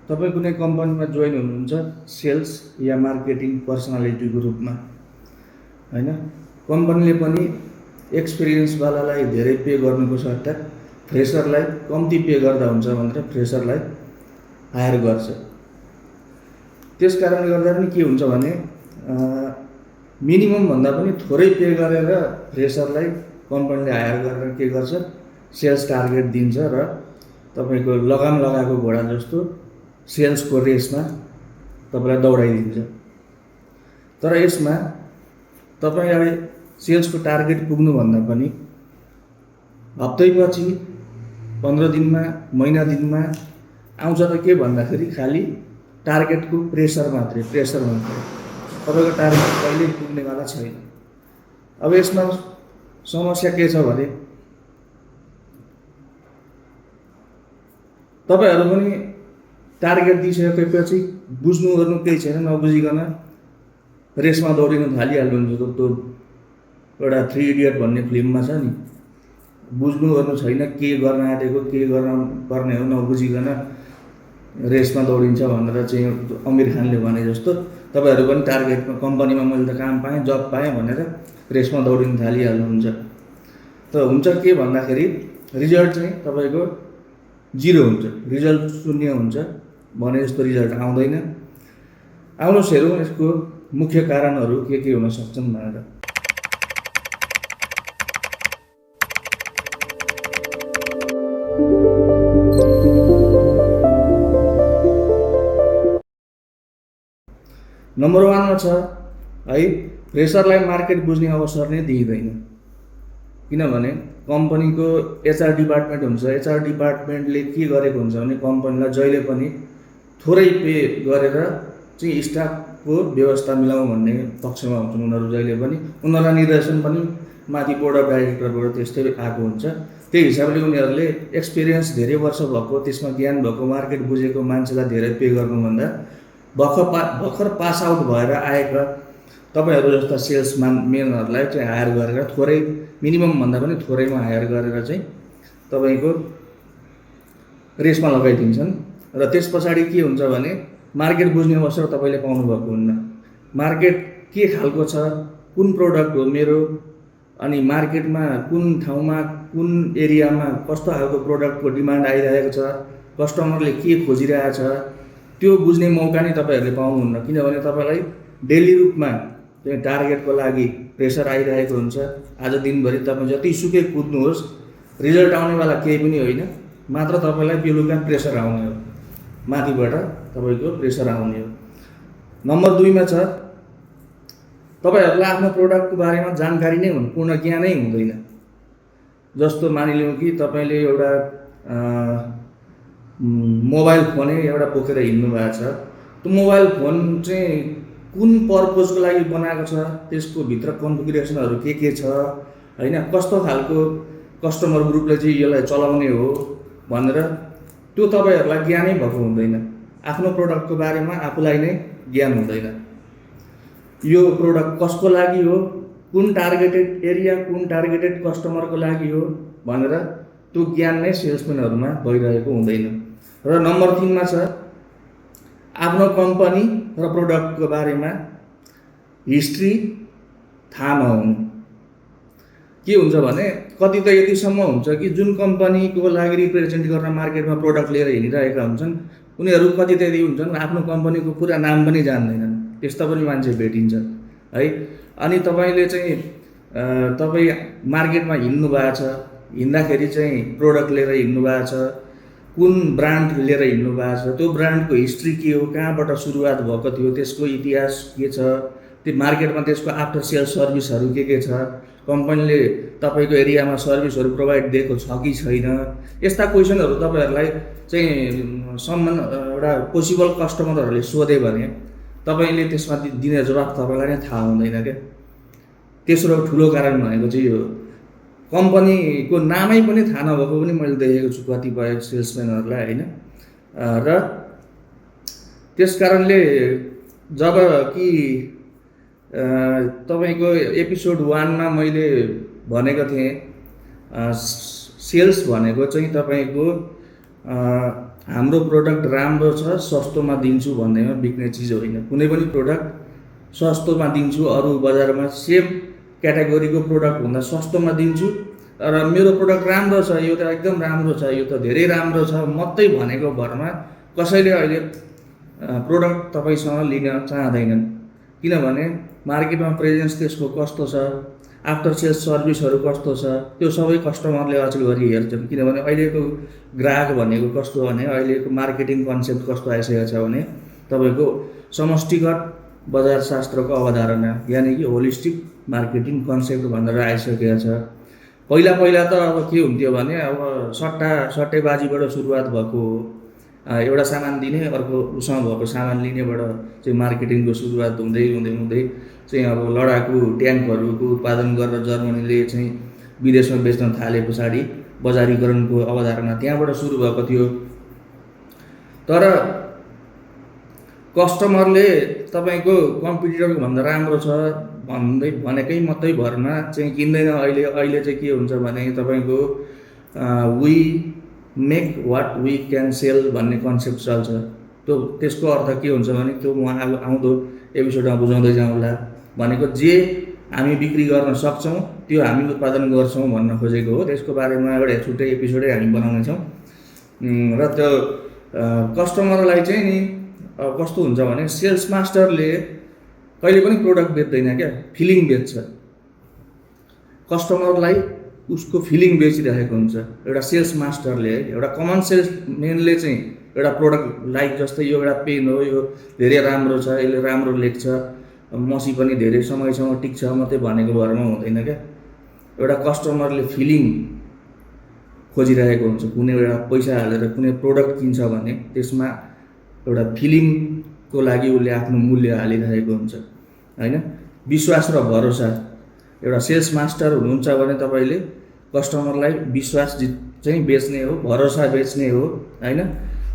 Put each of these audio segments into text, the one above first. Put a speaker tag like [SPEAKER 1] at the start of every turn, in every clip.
[SPEAKER 1] तपाईँ कुनै कम्पनीमा जोइन हुनुहुन्छ सेल्स या मार्केटिङ पर्सनालिटीको रूपमा, होइन? कम्पनीले पनि एक्सपिरियन्सवालालाई धेरै पे गर्नुको सट्टा फ्रेसरलाई कम्ती पे गर्दा हुन्छ भनेर फ्रेसरलाई हायर गर्छ। त्यस कारणले गर्दा पनि के हुन्छ भने मिनिमम भन्दा पनि थोरै पे गरेर फ्रेसरलाई कम्पनीले हायर गरेर के गर्छ, सेल्स टार्गेट दिन्छ र तपाईँको लगाम लगाएको घोडा जस्तो सेल्सको रेसमा तपाईँलाई दौडाइदिन्छ। तर यसमा तपाईँलाई सेल्सको टार्गेट पुग्नुभन्दा पनि हप्तैपछि, 15 दिनमा, महिना दिनमा आउँछ त के भन्दाखेरि खालि टार्गेटको प्रेसर मात्रै। तपाईँको टार्गेट कहिल्यै पुग्नेवाला छैन। अब यसमा समस्या के छ भने तपाईँहरू पनि टार्गेट दिइसकेपछि बुझ्नु गर्नु केही छैन, नबुझिकन रेसमा दौडिन थालिहाल्नुहुन्छ। त्यो एउटा 3 इडियट भन्ने फिल्ममा छ नि, बुझ्नु गर्नु छैन, के गर्न आँटेको, के गर्न पर्ने हो नबुझिकन रेसमा दौडिन्छ भनेर चाहिँ आमिर खानले भने जस्तो तपाईँहरू पनि टार्गेटमा, कम्पनीमा मैले त काम पाएँ, जब पाएँ भनेर रेसमा दौडिन थालिहाल्नुहुन्छ। त हुन्छ के भन्दाखेरि रिजल्ट चाहिँ तपाईँको 0 हुन्छ, रिजल्ट 0 हुन्छ, भने जस्तो रिजल्ट आउँदैन। आउनुहोस् हेरौँ यसको मुख्य कारणहरू के हुन सक्छन् भनेर। नम्बर 1 मा छ है, फ्रेसरलाई मार्केट बुझ्ने अवसर नै दिइँदैन। किनभने कम्पनीको एचआर डिपार्टमेन्ट हुन्छ, एचआर डिपार्टमेन्टले के गरेको हुन्छ भने कम्पनीलाई जहिले पनि थोरै पे गरेर चाहिँ स्टाफको व्यवस्था मिलाउँ भन्ने पक्षमा हुन्छन् उनीहरू। जहिले पनि उनीहरूलाई निर्देशन पनि माथि बोर्ड अफ डाइरेक्टरबाट त्यस्तै आएको हुन्छ। त्यही हिसाबले उनीहरूले एक्सपिरियन्स धेरै वर्ष भएको, त्यसमा ज्ञान भएको, मार्केट बुझेको मान्छेलाई धेरै पे गर्नुभन्दा भर्खर पास आउट भएर आएका तपाईँहरू जस्ता मेनहरूलाई चाहिँ हायर गरेर थोरै, मिनिमम भन्दा पनि थोरैमा हायर गरेर चाहिँ तपाईँको रेसमा लगाइदिन्छन्। र त्यस पछाडि के हुन्छ भने मार्केट बुझ्ने अवसर तपाईँले पाउनु भएको हुन्न। मार्केट के खालको छ, कुन प्रोडक्ट हो मेरो, अनि मार्केटमा कुन ठाउँमा, कुन एरियामा कस्तो खालको प्रोडक्टको डिमान्ड आइरहेको छ, कस्टमरले के खोजिरहेछ, त्यो बुझ्ने मौका नै तपाईँहरूले पाउनुहुन्न। किनभने तपाईँलाई डेली रूपमा चाहिँ टार्गेटको लागि प्रेसर आइरहेको हुन्छ। आज दिनभरि तपाईँ जतिसुकै कुद्नुहोस्, रिजल्ट आउनेवाला केही पनि होइन, मात्र तपाईँलाई बेलुका प्रेसर आउने हो, माथिबाट तपाईँको प्रेसर आउने हो। नम्बर 2 मा छ तपाईँहरूलाई आफ्नो प्रोडक्टको बारेमा जानकारी नै पूर्ण ज्ञानै हुँदैन। जस्तो मानिलिउँ कि तपाईँले एउटा मोबाइल फोनै एउटा बोकेर हिँड्नु भएको छ। त्यो मोबाइल फोन चाहिँ कुन पर्पजको लागि बनाएको छ, त्यसको भित्र कन्फिगरेसनहरू के छ, होइन, कस्तो खालको कस्टमर ग्रुपले चाहिँ यसलाई चलाउने हो भनेर त्यो तपाईँहरूलाई ज्ञानै भएको हुँदैन। आफ्नो प्रोडक्टको बारेमा आफूलाई नै ज्ञान हुँदैन। यो प्रोडक्ट कसको लागि हो, कुन टार्गेटेड एरिया, कुन टार्गेटेड कस्टमरको लागि हो भनेर त्यो ज्ञान नै सेल्सम्यानहरूमा भइरहेको हुँदैन। र नम्बर 3 मा छ आफ्नो कम्पनी र प्रोडक्टको बारेमा हिस्ट्री थाहा नहुनु। के हुन्छ भने कति त यतिसम्म हुन्छ कि जुन कम्पनीको लागि रिप्रेजेन्ट गर्न मार्केटमा प्रोडक्ट लिएर हिँडिरहेका हुन्छन्, उनीहरू कति त यदि हुन्छन् आफ्नो कम्पनीको पुरा नाम पनि जान्दैनन्। त्यस्ता पनि मान्छे भेटिन्छ है। अनि तपाईँले चाहिँ तपाईँ मार्केटमा हिँड्नु भएको छ, हिँड्दाखेरि चाहिँ प्रोडक्ट लिएर हिँड्नु भएको छ, कुन ब्रान्ड लिएर हिँड्नु भएको छ, त्यो ब्रान्डको हिस्ट्री के हो, कहाँबाट सुरुवात भएको थियो, त्यसको इतिहास के छ, त्यो मार्केटमा त्यसको आफ्टर सेल सर्भिसहरू के छ, कम्पनीले तपाईँको एरियामा सर्भिसहरू प्रोभाइड दिएको छ कि छैन, यस्ता क्वेसनहरू तपाईँहरूलाई चाहिँ एउटा पोसिबल कस्टमरहरूले सोधे भने तपाईँले त्यसमा दिने जवाफ तपाईँलाई नै थाहा हुँदैन क्या। तेस्रो ठुलो कारण भनेको चाहिँ यो कम्पनीको नामै पनि थाहा नभएको पनि मैले देखेको छु कतिपय सेल्सम्यानहरूलाई, होइन। र त्यस कारणले जब कि तपाईँको एपिसोड 1 मा मैले भनेको थिएँ सेल्स भनेको चाहिँ तपाईँको हाम्रो प्रोडक्ट राम्रो छ सस्तोमा दिन्छु भन्नेमा बिक्ने चिज होइन। कुनै पनि प्रोडक्ट सस्तोमा दिन्छु, अरू बजारमा सेम क्याटेगोरीको प्रोडक्ट हुँदा सस्तोमा दिन्छु, र मेरो प्रोडक्ट राम्रो छ, यो त एकदम राम्रो छ, यो त धेरै राम्रो छ मात्रै भनेको भरमा कसैले अहिले प्रोडक्ट तपाईँसँग लिन चाहँदैनन्। किनभने मार्केटमा प्रेजेन्स त्यसको कस्तो छ, आफ्टर सेल्स सर्भिसहरू कस्तो छ, त्यो सबै कस्टमरले अचेल हेर्छन्। किनभने अहिलेको ग्राहक भनेको कस्तो भने अहिलेको मार्केटिङ कन्सेप्ट कस्तो आइसकेको छ भने तपाईँको समष्टिगत बजारशास्त्रको अवधारणा यानि कि होलिस्टिक मार्केटिङ कन्सेप्ट भनेर आइसकेको छ। पहिला त अब के हुन्थ्यो भने अब सट्टेबाजीबाट सुरुवात भएको हो। एउटा सामान दिने, अर्को उसँग भएको सामान लिनेबाट चाहिँ मार्केटिङको सुरुवात हुँदै चाहिँ अब लडाकु ट्याङ्कहरूको उत्पादन गरेर जर्मनीले चाहिँ विदेशमा बेच्न थाले पछाडि बजारीकरणको अवधारणा त्यहाँबाट सुरु भएको थियो। तर कस्टमरले तपाईँको कम्पिटिटरको भन्दा राम्रो छ भनेकै मात्रै भरमा चाहिँ किन्दैन। अहिले चाहिँ के हुन्छ भने तपाईँको we make what we can sell भन्ने कन्सेप्ट चल्छ। त्यसको अर्थ के हुन्छ भने त्यो म आउँदो एपिसोडमा बुझाउँदै जाउँला। भनेको जे हामी बिक्री गर्न सक्छौँ त्यो हामी उत्पादन गर्छौँ भन्न खोजेको हो। त्यसको बारेमा एउटा छुट्टै एपिसोडै हामी बनाउनेछौँ। र त्यो कस्टमरलाई चाहिँ नि कस्तो हुन्छ भने सेल्स मास्टरले कहिले पनि प्रोडक्ट बेच्दैन क्या, फिलिङ बेच्छ। कस्टमरलाई उसको फिलिङ बेचिरहेको हुन्छ एउटा सेल्स मास्टरले। एउटा कमन सेल्सम्यानले चाहिँ एउटा प्रोडक्ट लाइक जस्तै यो एउटा पेन हो, यो धेरै राम्रो छ, यसले राम्रो लेख्छ, मसी पनि धेरै समयसम्म टिक्छ मात्रै भनेको भरमा हुँदैन क्या। एउटा कस्टमरले फिलिङ खोजिरहेको हुन्छ। कुनै एउटा पैसा हालेर कुनै प्रोडक्ट किन्छ भने त्यसमा एउटा फिलिङको लागि उसले आफ्नो मूल्य हालिरहेको हुन्छ होइन। विश्वास र भरोसा, एउटा सेल्स मास्टर हुनुहुन्छ भने तपाईँले कस्टमरलाई विश्वास चाहिँ बेच्ने हो, भरोसा बेच्ने हो होइन।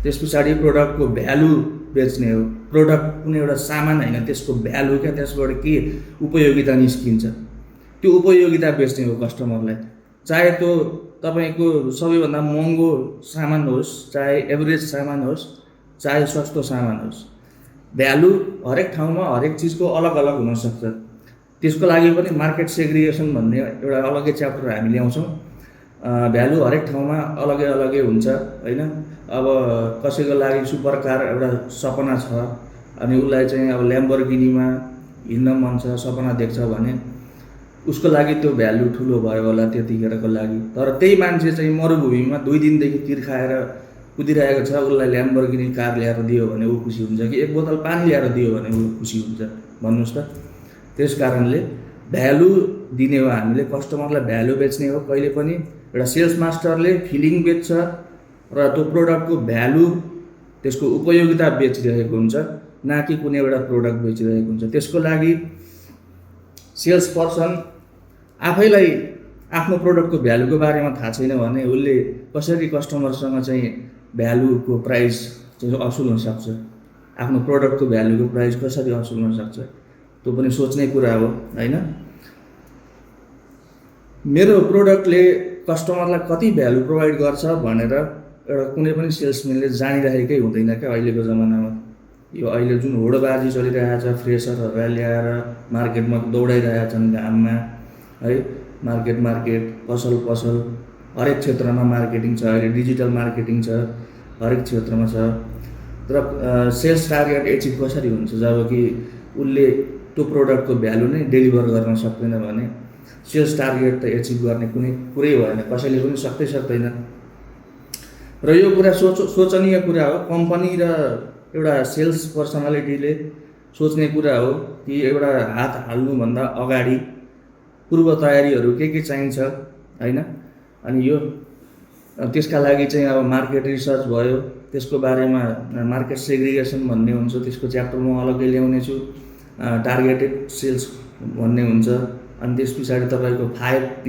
[SPEAKER 1] त्यस पछाडि प्रोडक्टको भ्यालु बेच्ने हो। प्रोडक्ट कुनै एउटा सामान होइन, त्यसको भ्यालु क्या, त्यसबाट के उपयोगिता निस्किन्छ त्यो उपयोगिता बेच्ने हो कस्टमरलाई। चाहे त्यो तपाईँको सबैभन्दा महँगो सामान होस्, चाहे एभरेज सामान होस्, चाहे सस्तो सामान होस्, भ्यालु हरेक ठाउँमा हरेक चिजको अलग अलग हुनसक्छ। त्यसको लागि पनि मार्केट सेग्रिगेसन भन्ने एउटा अलग्गै च्याप्टर हामी ल्याउँछौँ। भ्यालु हरेक ठाउँमा अलगै हुन्छ होइन। अब कसैको लागि सुपर कार एउटा सपना छ अनि उसलाई चाहिँ अब ल्याम्बोर्गिनीमा हिँड्न मन छ, सपना देख्छ भने उसको लागि त्यो भ्यालु ठुलो भयो होला त्यतिखेरको लागि। तर त्यही मान्छे चाहिँ मरुभूमिमा 2 दिनदेखि तिर खाएर कुदिरहेको छ, उसलाई ल्याम्बोर्गिनी कार ल्याएर दियो भने ऊ खुसी हुन्छ कि 1 बोतल पानी ल्याएर दियो भने ऊ खुसी हुन्छ भन्नुहोस् त। त्यस कारणले भ्यालु दिने हो हामीले, कस्टमरलाई भ्यालु बेच्ने हो। कहिले पनि एउटा सेल्स मास्टरले फिलिङ बेच्छ र त्यो प्रोडक्टको भ्यालु, त्यसको उपयोगिता बेचिरहेको हुन्छ, न कि कुनै एउटा प्रोडक्ट बेचिरहेको हुन्छ। त्यसको लागि सेल्स पर्सन आफैलाई आफ्नो प्रोडक्टको भ्यालुको बारेमा थाहा छैन भने उसले कसरी कस्टमरसँग चाहिँ भ्यालुको प्राइस चाहिँ असुल हुनसक्छ, आफ्नो प्रोडक्टको भ्यालुको प्राइस कसरी असुल हुनसक्छ, त्यो पनि सोच्ने कुरा हो होइन। मेरो प्रोडक्टले कस्टमरलाई कति भ्यालु प्रोभाइड गर्छ भनेर एउटा कुनै पनि सेल्सम्यानले जानिरहेकै हुँदैन क्या अहिलेको जमानामा। यो अहिले जुन होडबाजी चलिरहेको छ, फ्रेसरहरूलाई ल्याएर मार्केटमा दौडाइरहेका छन् घाममा है। मार्केट पसल हरेक क्षेत्रमा मार्केटिङ छ अहिले, डिजिटल मार्केटिङ छ, हरेक क्षेत्रमा छ। तर सेल्स टार्गेट एचिभ कसरी हुन्छ जब कि उसले त्यो प्रोडक्टको भ्यालु नै डेलिभर गर्न सक्दैन भने सेल्स टार्गेट त एचिभ गर्ने कुनै कुरै भएन, कसैले पनि सक्दैन। र यो कुरा सोचनीय कुरा हो। कम्पनी र एउटा सेल्स पर्सनालिटीले सोच्ने कुरा हो कि एउटा हात हाल्नुभन्दा अगाडि पूर्व तयारीहरू के चाहिन्छ होइन। अनि यो त्यसका लागि चाहिँ अब मार्केट रिसर्च भयो, त्यसको बारेमा मार्केट सेग्रिगेसन भन्ने हुन्छ, त्यसको च्याप्टर म अलग्गै ल्याउने छु। टार्गेटेड सेल्स भन्ने हुन्छ। अनि त्यस पछाडि तपाईँको 5P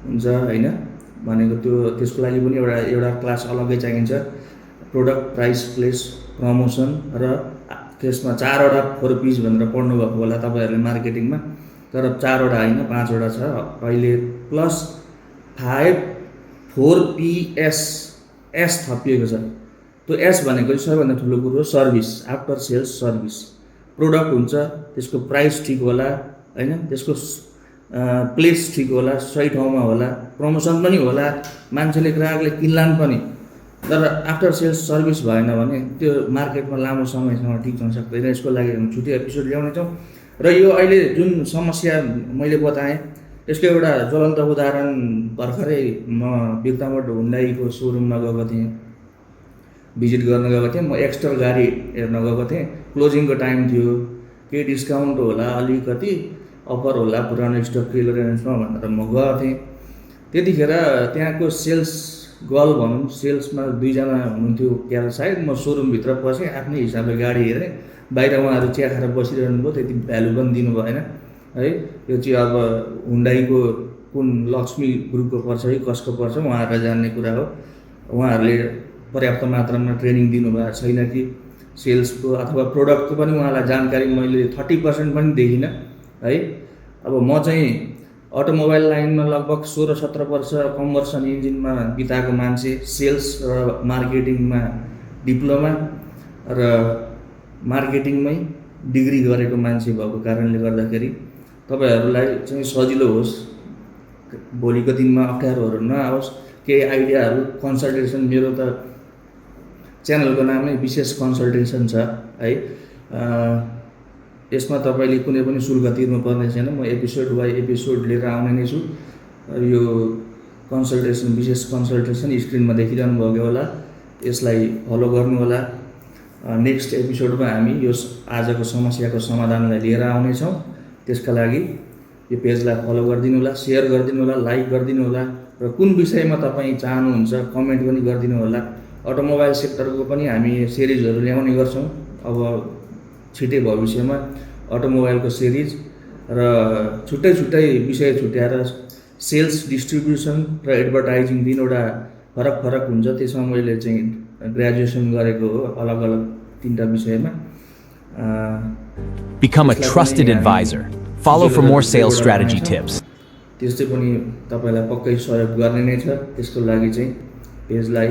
[SPEAKER 1] हुन्छ होइन। भनेको त्यसको लागि पनि एउटा क्लास अलग्गै चाहिन्छ। प्रोडक्ट, प्राइस, प्लेस, प्रमोसन र त्यसमा 4वटा 4Ps भनेर पढ्नुभएको होला तपाईँहरूले मार्केटिङमा। तर 4वटा होइन 5वटा छ अहिले, प्लस 4PS थपिएको छ। त्यो एस भनेको चाहिँ सबैभन्दा ठुलो कुरो service, after sales service. Product हुन्छ, त्यसको प्राइस ठिक होला होइन, त्यसको प्लेस ठिक होला, सही ठाउँमा होला, प्रमोसन पनि होला, मान्छेले ग्राहकले किन्लान् पनि। तर आफ्टर सेल्स सर्भिस भएन भने त्यो मार्केटमा लामो समयसम्म टिक्न सक्दैन। यसको लागि हामी छुट्टै एपिसोड ल्याउनेछौँ। र यो अहिले जुन समस्या मैले बताएँ यसको एउटा ज्वलन्त उदाहरण भर्खरै म बिर्तामोड हुन्डाईको सोरुममा गएको थिएँ, भिजिट गर्न गएको थिएँ। म एक्स्ट्रा गाडी हेर्न गएको थिएँ, क्लोजिङको टाइम थियो, केही डिस्काउन्ट होला, अलिकति अफर होला पुरानो स्टक क्लियरेन्समा भनेर म गएको थिएँ। त्यतिखेर त्यहाँको सेल्स गर्ल भनौँ, सेल्समा 2 जना हुनुहुन्थ्यो क्या सायद। म सोरुमभित्र पसेँ, आफ्नै हिसाबले गाडी हेरेँ, बाहिर उहाँहरू चिया खाएर बसिरहनु भयो, त्यति भ्यालु पनि दिनु भएन है। यो चाहिँ अब हुन्डाईको कुन लक्ष्मी ग्रुपको पर्छ है कसको पर्छ उहाँहरूलाई जान्ने कुरा हो। उहाँहरूले पर्याप्त मात्रामा ट्रेनिङ दिनुभएको छैन कि सेल्सको अथवा प्रोडक्टको पनि उहाँलाई जानकारी मैले 30% पनि देखिनँ है। अब म चाहिँ अटोमोबाइल लाइनमा लगभग 16-17 वर्ष कमर्सल इन्जिनमा बिताएको मान्छे, सेल्स र मार्केटिङमा डिप्लोमा र मार्केटिङमै डिग्री गरेको मान्छे भएको कारणले गर्दाखेरि तपाईँहरूलाई चाहिँ सजिलो होस्, भोलिको दिनमा अप्ठ्यारोहरू नआओस्, केही आइडियाहरू कन्सल्टेसन, मेरो त च्यानलको नामै विशेष कन्सल्टेसन छ है। यसमा तपाईँले कुनै पनि शुल्क तिर्नुपर्ने छैन। म एपिसोड बाई एपिसोड लिएर आउने नै छु। यो कन्सल्टेसन, विशेष कन्सल्टेसन स्क्रिनमा देखिरहनु भएको होला, यसलाई फलो गर्नु होला। नेक्स्ट एपिसोडमा हामी यो आजको समस्याको समाधानलाई लिएर आउनेछौँ। त्यसका लागि यो पेजलाई फलो गरिदिनु होला, सेयर गरिदिनु होला, लाइक गरिदिनु होला, र कुन विषयमा तपाईँ चाहनुहुन्छ कमेन्ट पनि गरिदिनु होला। अटोमोबाइल सेक्टरको पनि हामी सिरिजहरू ल्याउने गर्छौँ अब छिटै भविष्यमा, अटोमोबाइलको सिरिज र छुट्टै छुट्टै विषय छुट्याएर सेल्स, डिस्ट्रिब्युसन र एडभर्टाइजिङ 3वटा फरक हुन्छ। त्यसमा मैले चाहिँ ग्रेजुएसन गरेको हो अलग अलग 3टा विषयमा।
[SPEAKER 2] Become a trusted advisor. Follow for more sales strategy tips.
[SPEAKER 1] त्यसले पनि तपाईँलाई पक्कै सहयोग गर्ने नै छ। त्यसको लागि चाहिँ पेजलाई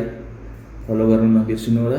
[SPEAKER 1] फलो गर्न नबिर्सिनु होला।